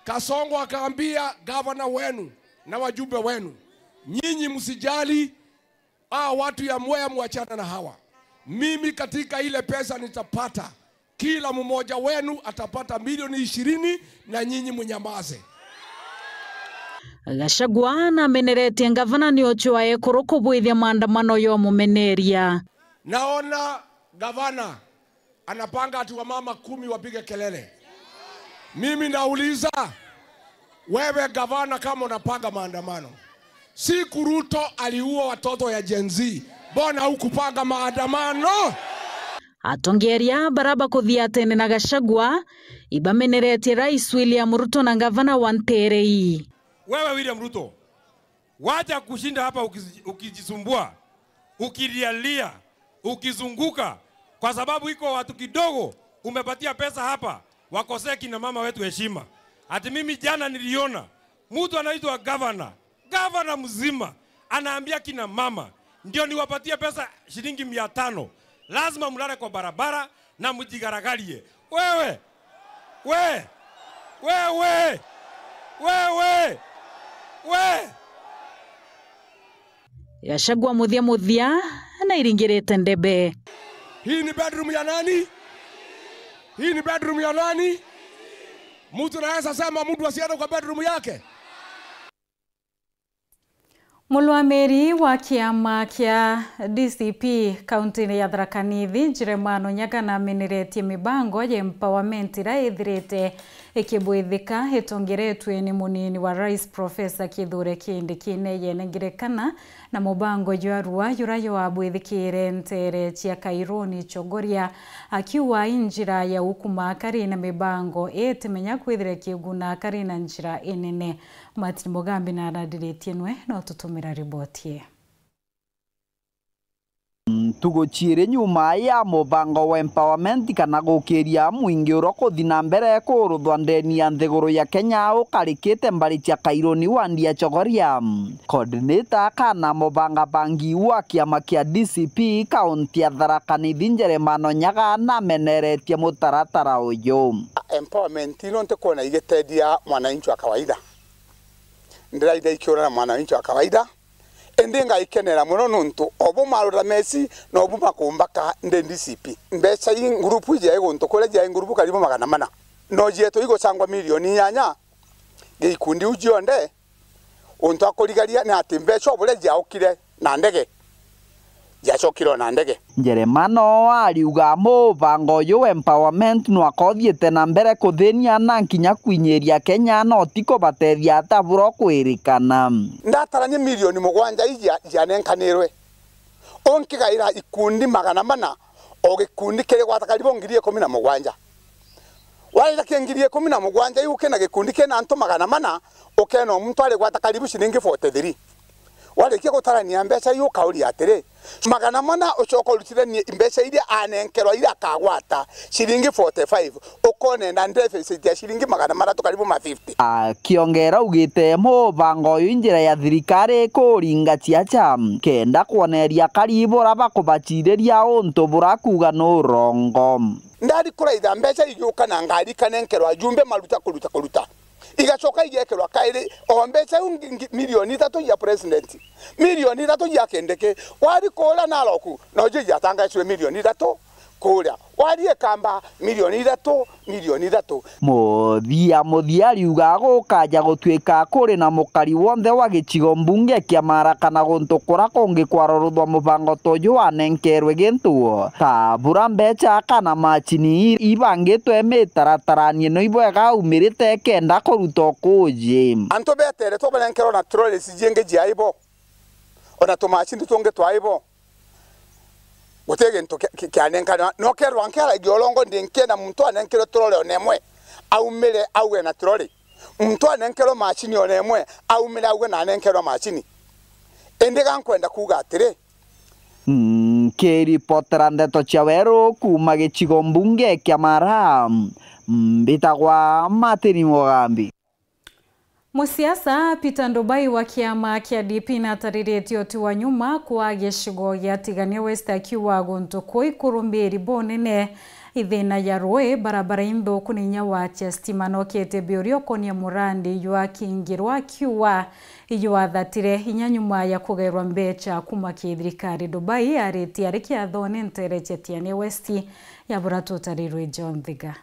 Kasongo akaambia gavana wenu na wajumbe wenu, "Nyinyi msijali, hawa watu ya Mwea muachane na hawa. Mimi katika ile pesa nitapata, kila mmoja wenu atapata milioni ishirini na nyinyi mnyamaze." Gachagua nameneretie ngavana ni ucio wa ekuru kubwithia maandamano yomumeneria. Naona gavana anapanga ati wamama kumi wapige kelele. Mimi nauliza, wewe gavana, kama unapanga maandamano, siku Ruto aliua watoto ya Gen Z, mbona hukupanga maandamano? Atongeria bara bakuthiatene na Gachagua ibameneretie Rais William Ruto na ngavana wa nteere ii. Wewe William Ruto, wacha kushinda hapa ukizi-, ukijisumbua, ukilialia, ukizunguka, kwa sababu iko watu kidogo umepatia pesa hapa, wakosea kina mama wetu heshima. Ati mimi jana niliona mtu anaitwa gavana, gavana mzima anaambia kina mama, "Ndio niwapatie pesa shilingi mia tano, lazima mlale kwa barabara na mjigaragarie." Wewe! We! Wewe! Wewe! We! Gachagua muthia muthia na iringirite ndebe. Hii ni bedroom ya nani? Hii ni bedroom ya nani? Mtu anaweza sema mtu asiende kwa bedroom yake? Murungamiri wa kiama kia D C P kaunti-ini ya Tharaka Nithi, Jeremiah Onyaga, nameneretie mibango ya empowerment iria ithirite ikibwithika itongeretue ni munini wa rais Professor Kithure Kindiki. Neyene ngerekano na mubango jwa rua juria jwabwithikire nteere cia Kaironi Chogoria, akiuga i njira ya gukuma akari na mibango itimenya kwithira ikiguna akari na njira inene. Martin Mugambi na arandiritie nwe no tutumira riboti ii. Ntugu ciiri nyuma ya mubango wa empowerment kana gukiria mwingi uria kuthi na mbere kuruthwa ndeni ya nthiguru ya Kenya ukarikite mbari cia Kaironi wandi ya Chogoria, coordinator kana mubangabangi wa kiama kia D C P kaunti ya Tharaka Nithi Jeremiah Onyaga nameneretie mutaratara uyu. Empowerment ino ntikwona igiteethia mwananchi wa kawaida. Ndiraitha ikiura na mwananchi wa kawaida, indi ngaikenera mono nontu o buma Rura Mesi no buma kumbaka ndi D C P. Mbeca ii ngurupu iji yai guntu kuria jiai ngurupu karibu magana mana. No jietwe igucangwa milioni inyanya, gikundi iu cionthe untu akurigaria ni ati mbeca o buria jiaukire na ndege, jiacokire o na ndege. Jeremiah ariuga mubango uyu wa empowerment nwakothiite na mbere kuthinia na nkinya kwinyiria Kenya, no ti kubateethia ata bura kwirikana. Ndatarania milioni mugwanja iji cia-, cianenkanirwe, unkigaira ikundi magana mana, o gikundi kiri gwata karibu ngiri ikumi na mugwanja. Waraira kia ngiri ikumi na mugwanja iu kina gikundi kina antu magana mana, Ukena muntu arigwata karibu ciringi forty-three. Warikia gutarania mbeca iu, ukauria atiri, magana mana ucoka urutire ni mbeca iria anenkerwa iria akagwata ciringi forty-five, ukonenda deficit ya ciringi magana mathatu karibu ma fifty. Akiongera augite mubango uyu njira ya thirikari ikuringa ciaca kenda kwoneria karibu ura bakubaciriria untu burakuga ni urongo. Ndari kuraitha mbeca igiuka na ngari ikanenkerwa ajumbe maruta kuruta kuruta. Igacoka igekirwa kairi o mbeca iu ngi-, ngi-, milioni ithatu ya president, milioni ithatu ya Kindiki. Wari kuria Narok, nojo iatangacirwe milioni ithatu kuria. Wari Ikamba, milioni ithatu, milioni ithatu. Muthia muthia ariuga gukaja gutuika kuri na mukari wonthe wa gicigo mbunge kia Maara kana guntu kura kungi kwaroruthwa mubango ta uju wanenkerwe gintu. Kabura mbeca kana macini ibangitwe mitarataranio no ibwega aumirite kenda kuruta ukuji. Antu betere twabanenkerwa na trolleys jingi jiaibo, ona tumacini tungi twaibo. Guti gintu kia-, ki-, kianenkanwa. No kerwa nkeragia urongo, ndi nkienda muntu anenkerwe trolley ona imwe, aumire auge na trolley. Muntu anenkerwe macini ona imwe, aumire auge na anenkerwe macini. Indi ga nkwenda kuuga atiri, Nkiripotera ndeto cia weru kuuma gicigo mbunge kia Maara, mbitagwa Martin Mugambi. Musiasa Peter Ndubai wa kiama kia D P natariritie uti wa nyuma kwa gicigo gia Tigania West, akiuga guntu kuu ikurumiri bunene ithina ya rui, barabara inthuku na inya wa cia stima. Nokete biuria ukonia murandi jwa Kingirwa, akiuga ijwathatire inya nyuma ya kugairwa mbeca kuma ki thirikari. Dubai aritie ari kiathone ntere cia Tiania West ya bura tutarirwe John Thiga.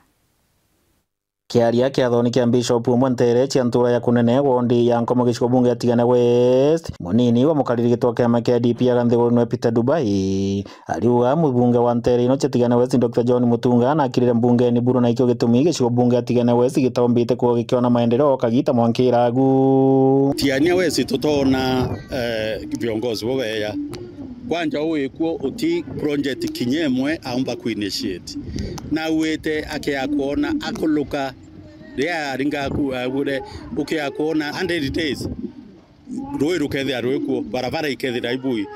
Kiaria kiathoni kia Bishop umwe ntere cia ntura ya Kunene, wondi ya Nkomo, gicigo bunge ya Tigania West, munini wa mukariri gitwa kiama kia D P aga nthiguru nwe Peter Dubai, ariuga mubunge wa ntere ino cia Tigania West, Doctor John Mutunga, nakirire mbungeni buru, na ikio gitumi gicigo bunge ya Tigania West gitaumbite kuo gikiona maendeleo kagita mwankiragu. Tiania West tutona, eh, viongozi bobeya. Kwanja uikuo uti project kinya imwe aumba ku initiate. Na auite akia kuona akuluka, ria aringa ku, agure, ukia kuona hundred days. Rui rukethira rwikuo, barabara ikethira ibui.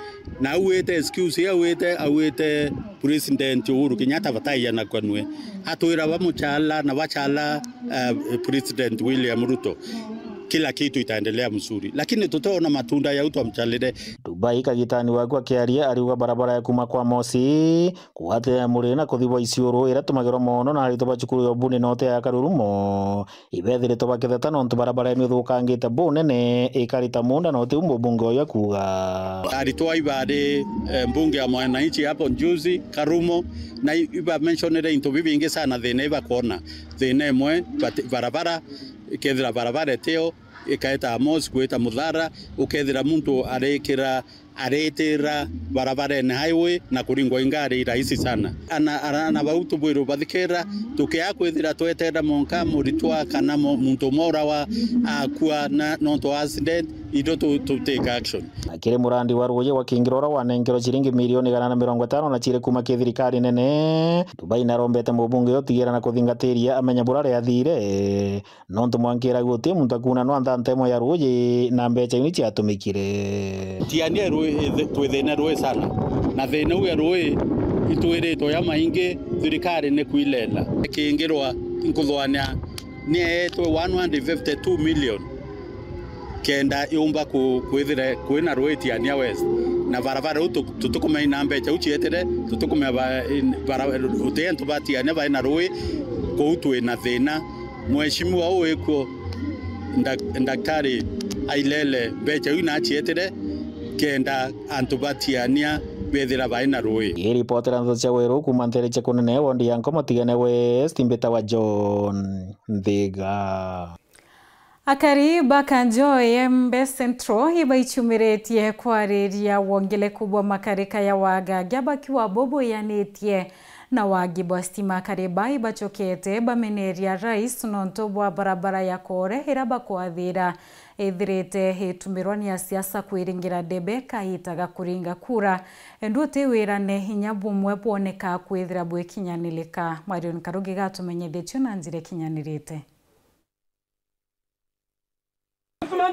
Na auite excuse, auite, auite President Uhuru Kenyatta bataiana kanue. Atwira bamuchala na bachala, eh, President William Ruto, kila kitu itaendelea mzuri. Lakini tutaona matunda ya utu amchalire. Dubai kagitani waku akiaria ariuga barabara ya kuma kwa Mosi kugwatira muri na kuthibwa Isiuru ira tumagirwa mono na aritwa ba cukuru ya ubuni note ya Karurumo. Ibethiritwe bakitheta nontu barabara ino ithukangite bunene, ikarita munda na uti u mubunge uyu akuuga. Aritwa ibari, eh, mbunge ya mwananchi hapo juzi, Karumo, na i-, ibamentionire into bibingi sana thina ibakwona. Thina imwe, bati-, barabara, ikethira barabara eteo, ikaeta Amos gwita Muthara, ukethira muntu arikira aritira barabarene highway na kuringwa ingari rahisi sana. Ana, ana, ana bau tubwirwe bathikira, tukia kwithira twetera monka muritwa kana mo-, muntu umwe urawa akua na nontu wa accident, itwe tu, tu take action. Akiri murandi wa ruuji wa Kingiro uria wanenkerwe ciringi milioni igana na mirongo itano na ciri kuma ki thirikari nene, Dubai narombete mubunge uyu utigira na kuthingatiria amenya buria riathire. Nontu mwankira guti muntu akuna no antha ntemo ya ruuji na mbeca iu ciatumikire. Tiania rui, ithi-, twi thina rui sana. Na thina u ya rui itwiritwe ya maingi, thirikari ni kwilela. Kingirwa nkuthwania ni eetwe one hundred fifty-two million kenda yumba ku-, kwithire kwina rui Tiania West. Na barabara u tu-, tutikumaina mbeca u cietire, tutikumenya ba-, in-, bara-, uti antu ba Tiania baina rui, kuu twina thina. Mheshimiwa uu wikuo, ndak-, Daktari Ailele, mbeca iu nacietire kenda antu ba Tiania bethira bai na rui. Ngiripotera ndeto cia weru kuuma ntere cia Kunene, wondi ya Nkomo, Tigania West, mbitawa John Nthiga. Akari ba Kanjo Embe Central ibaichumiritie kwariria wongeleku bwa makarika ya wagagia bakiwa bubuyanitie na wagi bwa stima. Akari ba ibacokete bameneria rais nontu bwa barabara ya Koore ira bakwathira ithirite itumirwa ni asiasa kwiringira debe kaita ga kuringa kura. Endu uti wirane inya bumwe bwoneka kwithira bwikinyanirika. Marion Karugi gatumenyithie cio na njira ikinyanirite.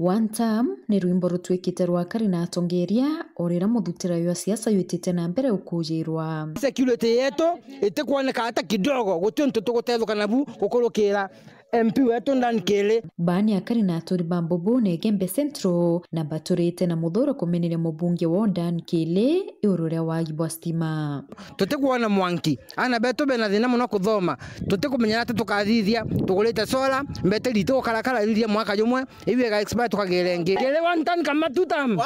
One term ni rwimbo rutwikite rwa kari na atongeria, o riria muthutira jwa siasa jwitite na mbere ukujirwa. Security yetu itikwoneka hata kidogo, guti untu tugutethuka nabu gukurukira M P wetu Dan Kili. Baa ni akari na aturi ba Mbubu na Igembe Central, na baturite na muthuro kumeneria mubunge wao Dan Kili iguru ria wagi bwa stima. Tutikwona mwanki. Aana betu bena thina muno kuthoma. Tutikumenya ati tukathithia. Tugurite solar, mbeteri itigukarakara ithithia mwaka jumwe, iu iga expire tukagire ingi. Kili one term kana two term?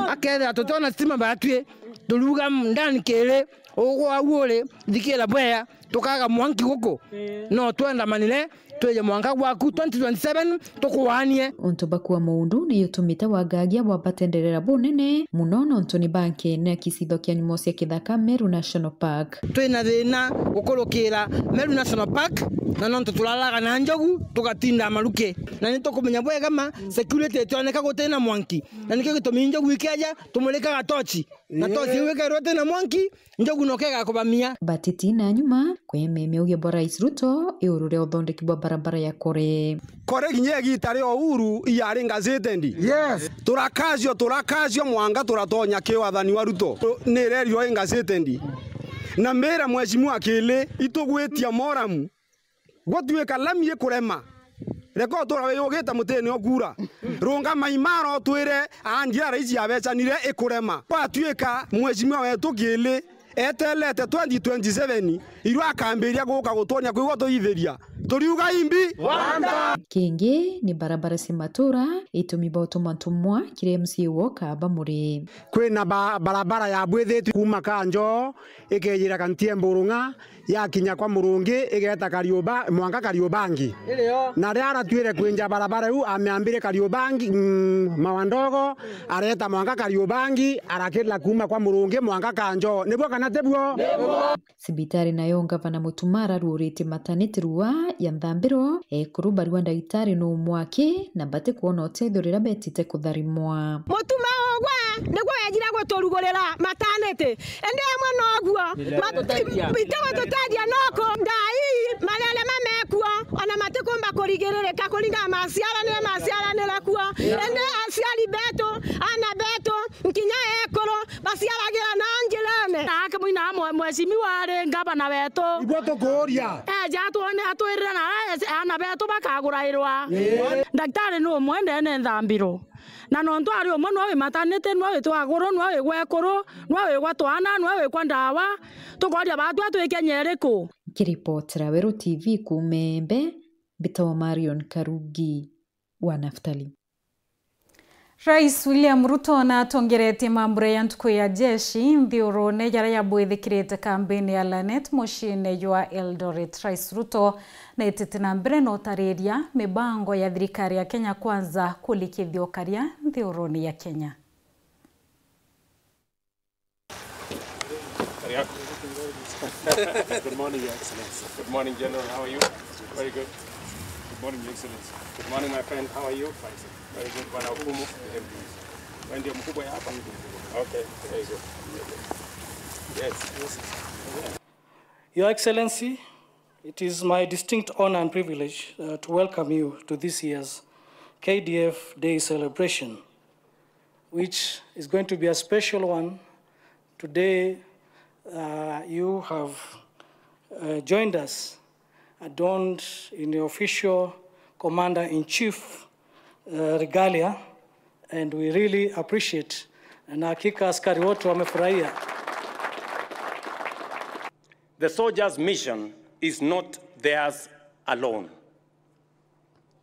Akethira tutiona stima batwi, turiuga Dan Kili, ugwa au uri, thikira bwea, tukaga mwanki guku. No twendamanire, twije mwanka gwaku twenty twenty-seven, tukuanie. Untu bakua muundu ni utumite wagagia bwa batenderera bunene muno, nontu ni bankenera kicitho kia nyumo cia kithaka Meru National Park. Twina thina gukurukira Meru National Park, na nontu turaraga na njogu, tugatinda maruki. Na ni tukumenya bwega ma security itioneka gutina mwanki. Na nikio gitumi njogu ikeja, tumurikaga tochi. Na tochi iu ikeerwa itina mwanki, njogu noke igakubamia. Batiti na nyuma, kwememia uge bwa Rais Ruto iguru ria uthondeki bwa barabara ya Kore. Kore kinya igita ria Uhuru iyari gazetted. Yes. Turakazio, turakazio mwanka turatonya ki wathani wa Ruto. Ni irerirwo i gazetted. Na mbira Mheshimiwa Kili, itugwitia moramu. Gutwika lami ikurema, reka utura wiyugite mutini ukuura. Rungama imara utwire andia raisi abecanire ikurema. Gwatwika Mheshimiwa wetu Kili etelete twenty twenty-seven, iru akambiria guka gutwonia kwigua tuithiria. Turiuga imbi? Kingi ni barabara cia matura, itumi bwa utuma ntumwa kiri M C A wo kaba muri. Kwina ba-, barabara yabwithitwe kuuma Kanjo, ikejira Kantiemburung'a, yakinya kwa Murungi, igeta Kariuba-, mwanka Kariubangi. Na riria aratwire kwinja barabara iu, amiambire Kariubangi, mm, Mawandogo, areta mwanka Kariubangi, arakirira kuuma kwa Murungi mwanka Kanjo. Nibuo kana tibuo? Cibitari nayo Ngavana Mutuma araruurite maternity rua ya Nthambiro, ekuru barua ndagitari nu mwaki na batikwona utethio riria betite kutharimwa. Mutuma ugwe niguo wejire guturugurira maternity, indi amwe noguo mat-, itigututethia noku. Ndai, malele mamekuo, ona matikumba kurigiririka kuringana na maciaranire maciaranire kuo, indi aciari betu, aana betu, nkinya ekuru, baciaragira na njirene. Na ake mwina mwe-, mheshimiwa ari ngavana wetu. Ibuo tukuuria. Eja atwone, atwirire na aana betu bakagurairwa. Ii. Ndagitari ni umwe ndene Nthambiro. Na nontu ari umwe, nwe wi maternity, nwe wi twaguru, nwe wi gwekuru, nwe wi gwa twana, nwe wi kwa ndawa. Tukoria batwi atwike nyeriku? Nkiripotera Weru T V kuuma Embe, mbitagwa Marion Karugi wa Naftali. Rais William Ruto natongeretie mambura ya ntuku ya jeshi nthiurune jaria yabwithikirite kambini ya Lanet muciine jwa Eldoret. Rais Ruto naitite na mbere na utariria mibango ya thirikari ya Kenya Kwanza kulikithia ukaria nthiurune ya Kenya. Good morning, Your Excellency. Good morning, General. How are you? Very good. Good morning, Your Excellency. Good morning, my friend. How are you? Very good. Bwana Okumu. Wewe ndio mkubwa ya hapa? Okay, very good. Yes. Your Excellency, it is my distinct honor and privilege, uh, to welcome you to this year's K D F Day celebration, which is going to be a special one. Today, uh, you have, uh, joined us, adorned in your official Commander-in-Chief, uh, regalia, and we really appreciate. Na hakika askari wote wamefurahia. The soldiers' mission is not theirs alone.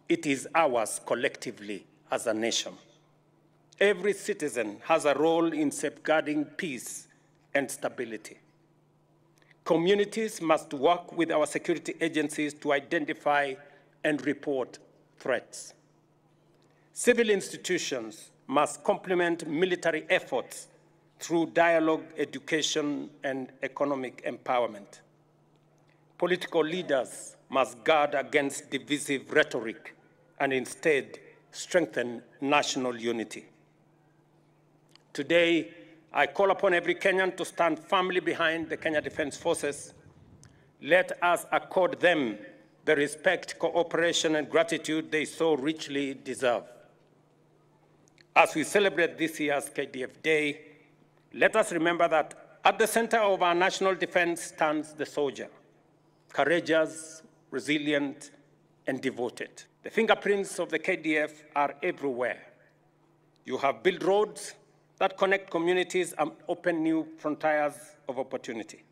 It is ours collectively as a nation. Every citizen has a role in safeguarding peace and stability. Communities must work with our security agencies to identify and report threats. Civil institutions must complement military efforts through dialogue, education, and economic empowerment. Political leaders must guard against divisive rhetoric and instead strengthen national unity. Today, I call upon every Kenyan to stand firmly behind the Kenya Defence Forces. Let us accord them the respect, cooperation and gratitude they so richly deserve. As we celebrate this year's K D F Day, let us remember that at the center of our national defense stands the soldier, courageous, resilient, and devoted. The fingerprints of the K D F are everywhere. You have built roads that connect communities and open new frontiers of opportunity.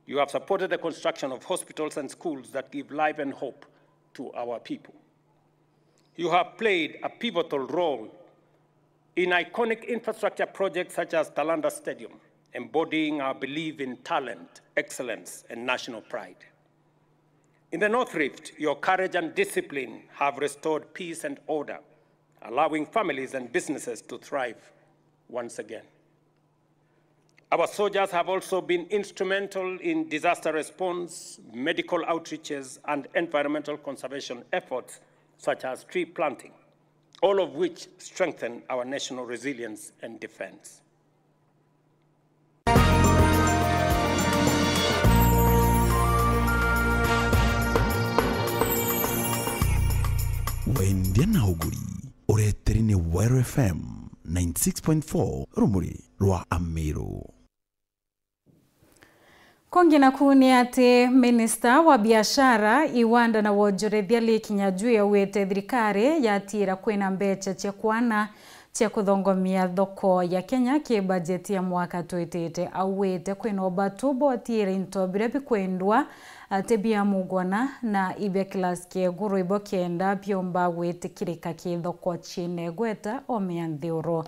You have supported the construction of hospitals and schools that give life and hope to our people. You have played a pivotal role in iconic infrastructure projects such as Talanta Stadium, embodying our belief in talent, excellence, and national pride. In the North Rift, your courage and discipline have restored peace and order, allowing families and businesses to thrive once again. Our soldiers have also been instrumental in disaster response, medical outreaches, and environmental conservation efforts such as tree planting, all of which strengthen our national resilience and defense. Wendia na uguri, ureteri ni Weru F M ninety six point four, rumuri rwa Amiru. Kungi naku ni ati minista wa biashara, iwanda na wonjorithia Lee Kinyanjui augite thirikari yatiira kwina mbecha cia kwana cia kuthongomia thoko ya Kenya ki bajeti ya mwaka twitite. Augite kwina ubatu bwa utiira into biria bikwendwa ati bia mugwana na ibia class kia iguru ibo kenda biomba gwitikirika ki thoko ciina igweta oome ya nthiguru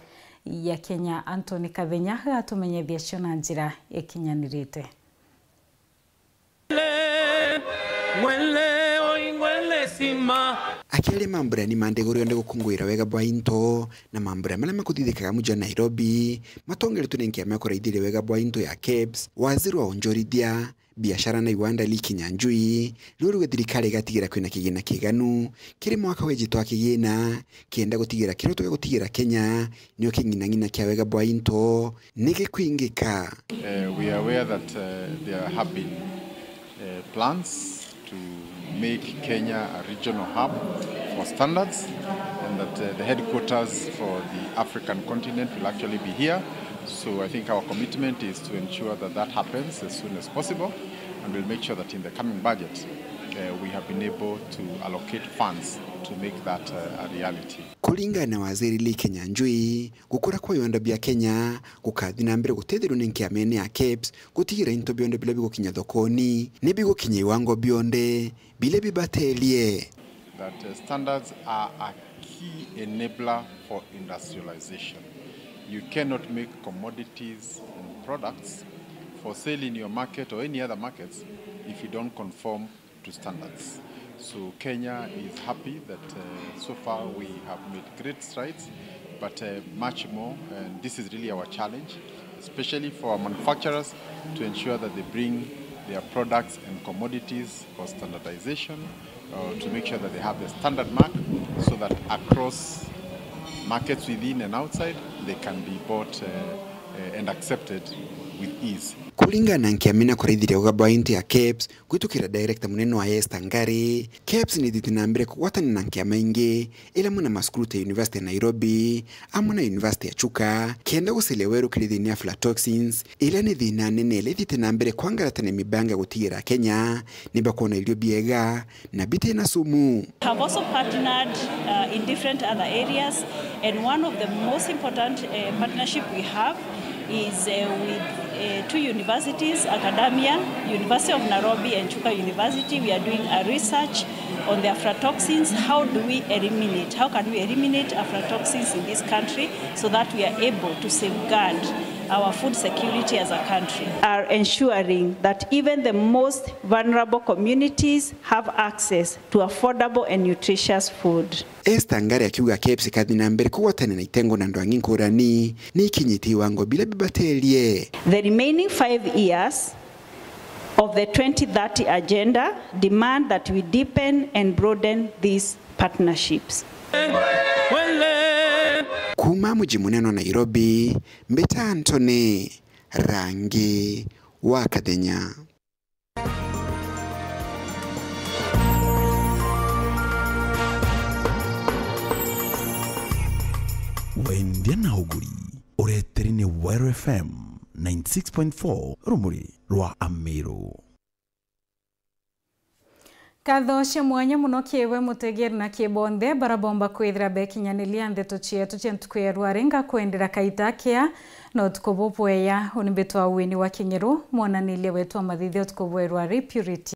ya Kenya. Anthony Kathenya agatumenyithia cio na njira ikinyanirite. Akiaria mambura-ini ma nthiguru yonthe gukunguira wega bwa into na mambura maria makuthithikaga muji wa Nairobi, matongeretwe ni nkiama ya kuraithiria wega bwa into ya KEBS, waziri wa wonjorithia, biashara na iwanda Lee Kinyanjui, riu riuga thirikari igatigira kwina kigina kiganu kiri mwaka wijitwa kigina, kenda gutigira kiroto gia gutigira Kenya niyo king'inang'ina kia wega bwa into ni gikwingika. Uh, we are aware that, uh, there have been, uh, plans to make Kenya a regional hub for standards, and that, uh, the headquarters for the African continent will actually be here. So I think our commitment is to ensure that that happens as soon as possible, and we'll make sure that in the coming budget, uh, we have been able to allocate funds to make that, uh, a reality. Kuringana na waziri Lee Kinyanjui, gukura kwa iwanda bia Kenya gukathi na mbere gutetheru ni nkiamene ya KEBS gutigira into bionthe biria bigukinya thokoni ni bigukinya iwango bionthe biria bibaterie. That, uh, standards are a key enabler for industrialization. You cannot make commodities and products for sale in your market or any other markets if you don't conform to standards. So Kenya is happy that, uh, so far we have made great strides, but, uh, much more, and this is really our challenge, especially for our manufacturers, to ensure that they bring their products and commodities for standardization, uh, to make sure that they have the standard mark, so that across markets within and outside, they can be bought, uh, uh, and accepted with ease. Kuringana na nkiamina kuraithiria ugamba wa into ya KEBS, kwitukira director munene wa Esther Ngari, KEBS ni ithite na mbere kugwatania na nkiama ingi, ila amwe na macukuru ta University ya Nairobi, amwe na University ya Chuka, kenda guciria weru kiri thiini ya aflatoxins, ila ni thina nene ila ithite na mbere kwangaratania mibanga gutigira Kenya ni bakwona irio biega na bitina sumu. Have also partnered, uh, in different other areas, and one of the most important, uh, partnership we have is, uh, with, uh, two universities, academia, University of Nairobi and Chuka University. We are doing a research on the aflatoxins. How do we eliminate, how can we eliminate aflatoxins in this country so that we are able to safeguard our food security as a country? Are ensuring that even the most vulnerable communities have access to affordable and nutritious food. Esther Ngari akiuga KEBS ikathi na mbere kugwatania na itengo na ndwangi nkurani ni ikinyite iwango bila bibaterie. The remaining five years of the twenty thirty agenda demand that we deepen and broaden these partnerships. Kuma ma muji munene wa Nairobi, mbita Anthony Rangi wa Kathenya. Wendia na uguri, ureteri ni Weru F M ninety six point four, rumuri rwa Amiru. Nkatho cia mwanya mono kiri we mutegeri na kiri bonthe bara bomba kwithira bekinyaniria ndeto cietu cia ntuku ya rwari. Ngakwendera kaita kea na utuku bubwega. Uni mbitwa Winnie wa Kinyiru, mwananiria wetu wa mathithio utuku bwa rwari, Purity.